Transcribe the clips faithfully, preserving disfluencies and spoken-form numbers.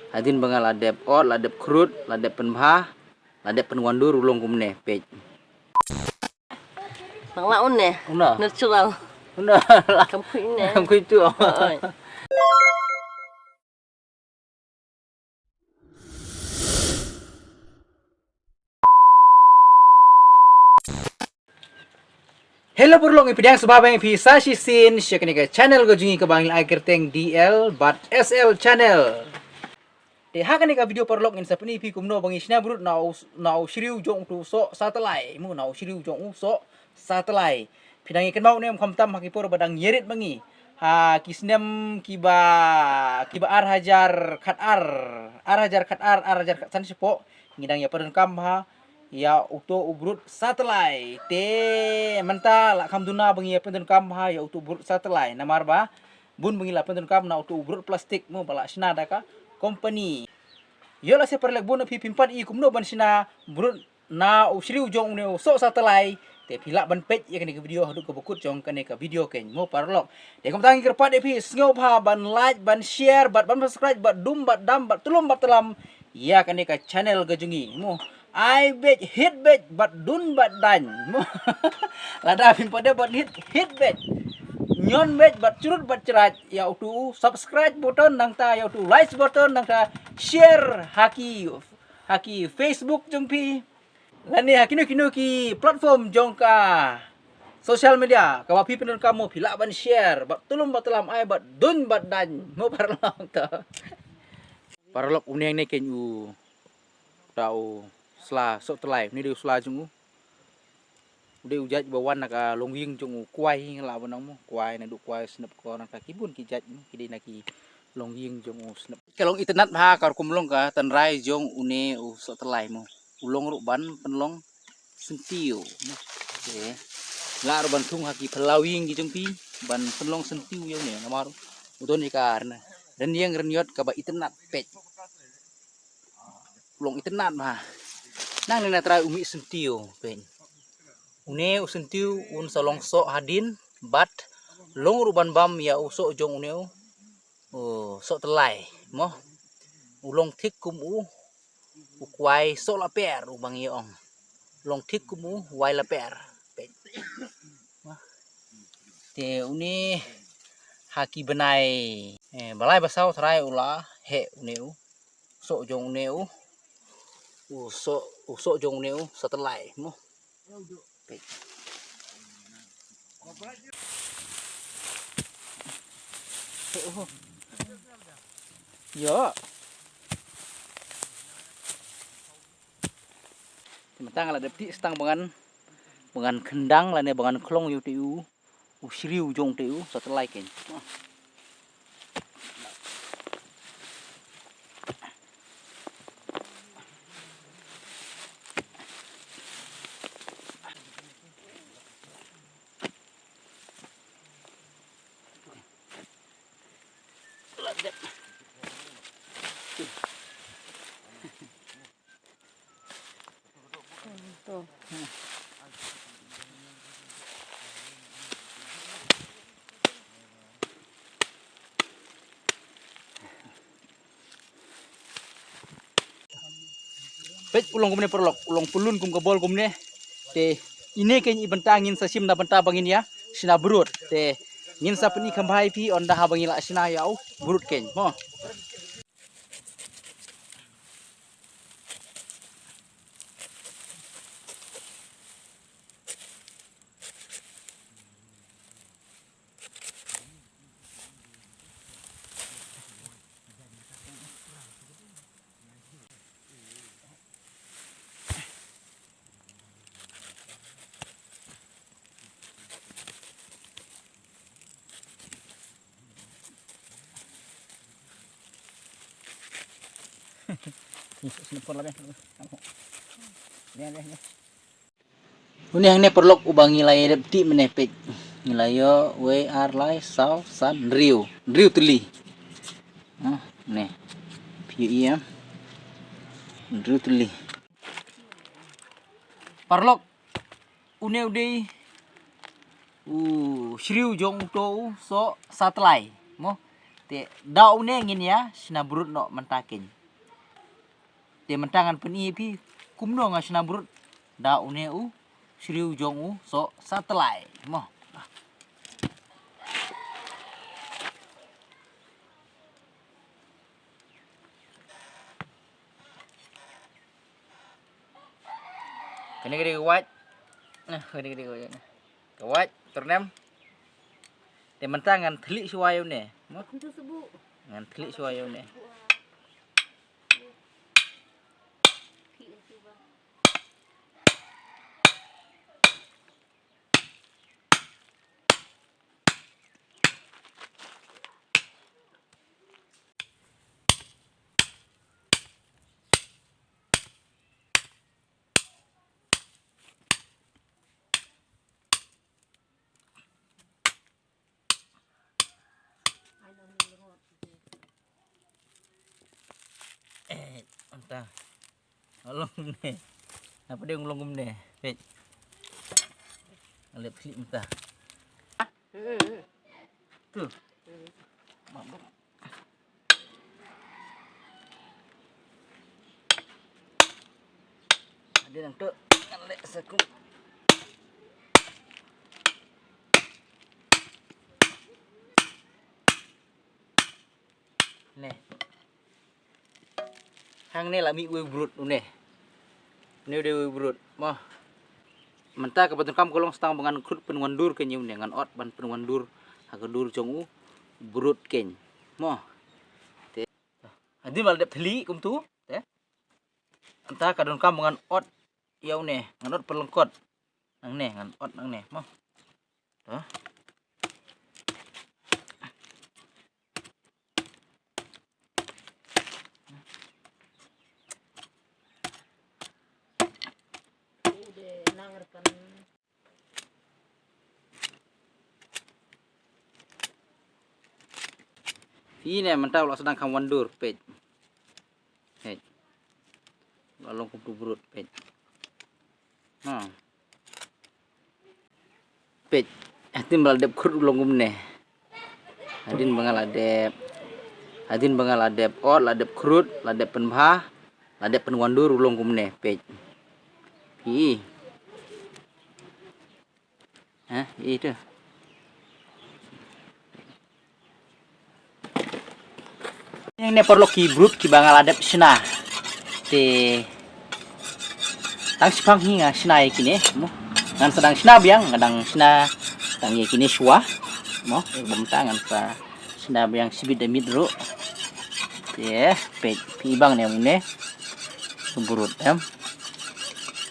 Hadien ba nga la dep ot, la dep khrut, la dep pynbha, la dep pynwandur u long kumne, peit. Nang la une. Una. Natural. Una. Kam khui ne. Kam khui tu. Oi. Hello paralok, ngi pdiang sngewbha ba phi sa shisien sha kane ka channel ka jong ngi kaba ngi la ai kyrteng D L bad S L channel. Te ha kane ka video paralok ngin sa pyni phi kumno ba ngi shna brut na u, na u shriew jong uto u soh satlai. Mo, na u shriew jong u soh satlai. Phi dang ïa kynmaw ne em, khamtam ha ki por ba dang ïarit ma ngi ha ki snem kiba, kiba ar hajar khatar, ar hajar khatar, ar hajar khatsan shapoh, ngi dang ïa pyndonkam bha ïa uto u brut satlai. Te mynta la kham duna ba ngi ïa pyndonkam bha ïa uto u brut satlai, namar ba bun ba ngi la pyndonkam na uto u brut plastik, mo, ba la shna da ka company. Ïoh lehse paralok bun na phi phim pat i kumno ban shna brut na u shriew jong une u soh satlai. Te phi lah ban peit ïa kane ka video haduh kaba kut jong kane ka video kein, mo paralok. Te kumta ngi kyrpad ïa phi sngewbha ban like, ban share, bad ban subscribe, bad dum bad dam, bad tulum bad tlam ïa kane ka channel ka jong ngi, mo. Ai beit, hit beit, bad dun bad daiñ, mo. Lada phim pat dei ban hit, hit beit. Ñion beit bad chrut bad chrat ïa uto u subscribe button nangta ïa uto u like button nangta share ha ki, ha ki Facebook jong phi. Lane ha kino kino ki platform jong ka social media kaba phi pyndonkam, mo, phi lah ban share bad tulum bad tlam, ai bad dun bad daiñ, mo paralok to. Paralok, une hangne kein uta u sla soh satlai, une dei u sla jong u. U dei u jait ba wan na ka longïing jong u kwai, nga lah ban ong, mo, kwai, naduh kwai, snep ko, nangta ki bun ki jait, mo, ki dei na ki longïing jong u snep. Ka long itynnad bha ka rukom long ka tynrai jong une u soh satlai, mo. U long ruh ban pynlong syntiew, mo. Te lah ruh ban thung ha ki phyllaw ïing ki jong phi ban pynlong syntiew ïa une, namar u don ïa ka rynïeng rynïot kaba itynnad, peit. U long itynnad bha. Nangne nga trai u mih syntiew, peit. Une u syntiew un sa long soh hadien bad long ruh ban bam ïa u soh jong une u, u soh satlai, mo. U long thik kum u, u kwai soh laper, u ba ngi ong. Long thik kum u wai laper, peit. Te une ha ki bnai, eh, ba lai ba saw trai u la heh une u soh jong une u, u soh, u soh jong une u satlai, mo. Peit. Ïa. Te mynta nga la dep tih tang ba ngan, ba ngan khyndang lane ba ngan khlong ïa uto u, u shriew jong uto u satlai kein. Peit, u long kumne paralok, u long pylun kum ka bol kumne. Te ine kein i bynta ngin sa shim na bynta ba ngin ïa shna brut. Te ngin sa pyni kham bha ïa phi ynda haba ngi la shna ïa u brut kein, mo. Une hangne paralok uba ngi la ïa dep tih mynne, peit. Ngi la ïoh wei, ar, lai, saw, san, hynriew. Hynriew tylli. Ah, ne. Phi ïohi em? Hynriew tylli. Paralok, une u dei u shriew jong uto u soh satlai, mo. Te da une ngin ïa shna brut noh mynta kein. Te mynta ngan pyni ïa phi kumno nga shna brut da une u shriew jong u soh satlai. Mo. Kane ka dei ka wait. Nah, kane ka dei ka wait. Ka wait, tyrnem. Te mynta ngan thylliej shuwa ïa une. Mo? Ngan thylliej shuwa ïa une. Eh, mynta. Long kumne. Napa dei long kumne? Peit. Lep klik mynta. Tu. Mabuk. Ada nang tu. Ngan leh sakum. Neh. Hangne la mih uwei u brut une. Une u dei uwei u brut. Mo. Mynta kaba donkam ka long sa tang ba ngan khrud pynwandur kane une, ngan ot ban pynwandur ha ka dur jong u brut kane. Mo. Te. Hadien ba la dep thylli kumtu. Te. Mynta ka donkam ba ngan ot ïa une, ngan ot pynlyngkot. Nangne, ngan ot nangne, mo. To. Phi ne mynta u la sdang kham wandur, peit. Peit. U la long kum u brut, peit. Ha. Peit. Hadien ba la dep khrud u long kumne. Hadien ba nga la dep. Hadien ba nga la dep ot, la dep khrud, la dep pynbha, la dep pynwandur u long kumne, peit. Phi. Ha, itu. Ïa kine paralok ki brut kiba nga la dep shna. Te tang shiphang hi nga shna ïa kine, mo. Ngan sa dang shna biang, nga dang shna tang ïa kine shuwa. Mo, ïa ba mynta ngan sa shna biang shibit da miet ruh. Te peit, phi i bang ne, mo ne. Brut em.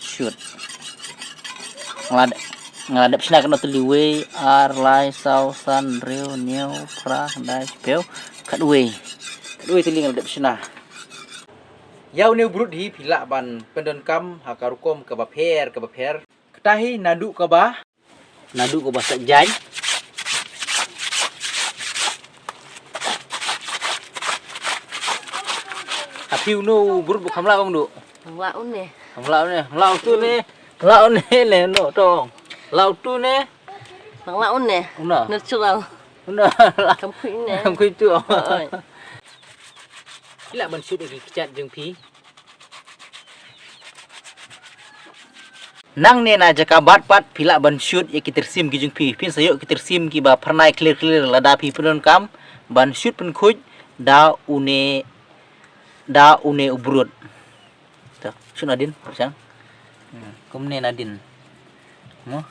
Shoot. Nga la, nga la dep shna katno tylli, wei, ar, lai, saw, san, hynriew, hynñiew, phra, khyndai, shiphew, khatwei. Khatwei tylli nga la dep shna. Ïa une u brut hi phi lah ban pyndonkam ha ka rukom kaba pher kaba pher. Kata hi naduh kaba Naduh kaba sah jaiñ. Ha phi uno u brut ba kham lah, ong du? Kham lah une. Kham lah une. Lah utu ne. Lah une ne, no tong. Lah utu ne. Kham lah une. Una. Natural. Una. Kham khuid ne. Kham khuid tu. Oi. Phi lah ban shoot ïa ki kjat jong phi. Nangne na jaka bat pat phi lah ban shoot ïa ki tyrsim ki jong phi. Phin sa ïoh ki tyrsim kiba phyrnai khlir khlir lada phi pyndonkam ban shoot pynkhuid da une, da une u brut. To, shoot nadien, shang. Hmm, kumne nadien. Mo.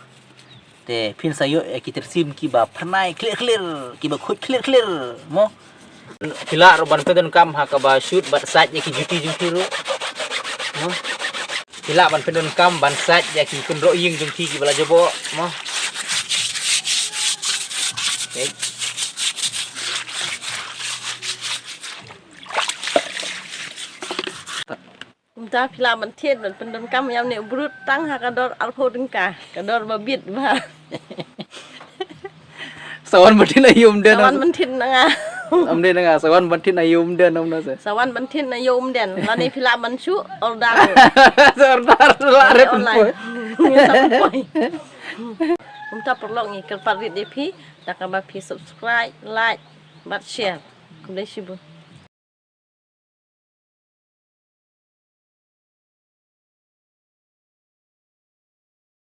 Te phin sa ïoh ïa ki tyrsim kiba phyrnai khlir khlir, kiba khuid khlir khlir. Mo. Phi lah ruh ban pyndonkam ha kaba shoot bad sait ïa ki juti jong phi ruh. Mo. Phi lah ban pyndonkam ban sait ïa ki kynroh ïing jong phi kiba la jaboh. Mo. Okay. Mynta phi lah ban thied ban pyndonkam ïa une u brut tang ha ka dor arphew tyngka, ka dor ba bit bha. Sa wan ban thied na ïa u mden. Sa wan ban thied na nga. Am de na nga, sa wan ban thied na ïa u mden, am na sa. Sa wan ban thied na ïa u mden. Lane phi lah ban shu order. Sa order, la ret online. Ngi sa poi. Kumta paralok, ngi kyrpad rit ïa phi da kaba phi subscribe, like bad share. Khublei shibun.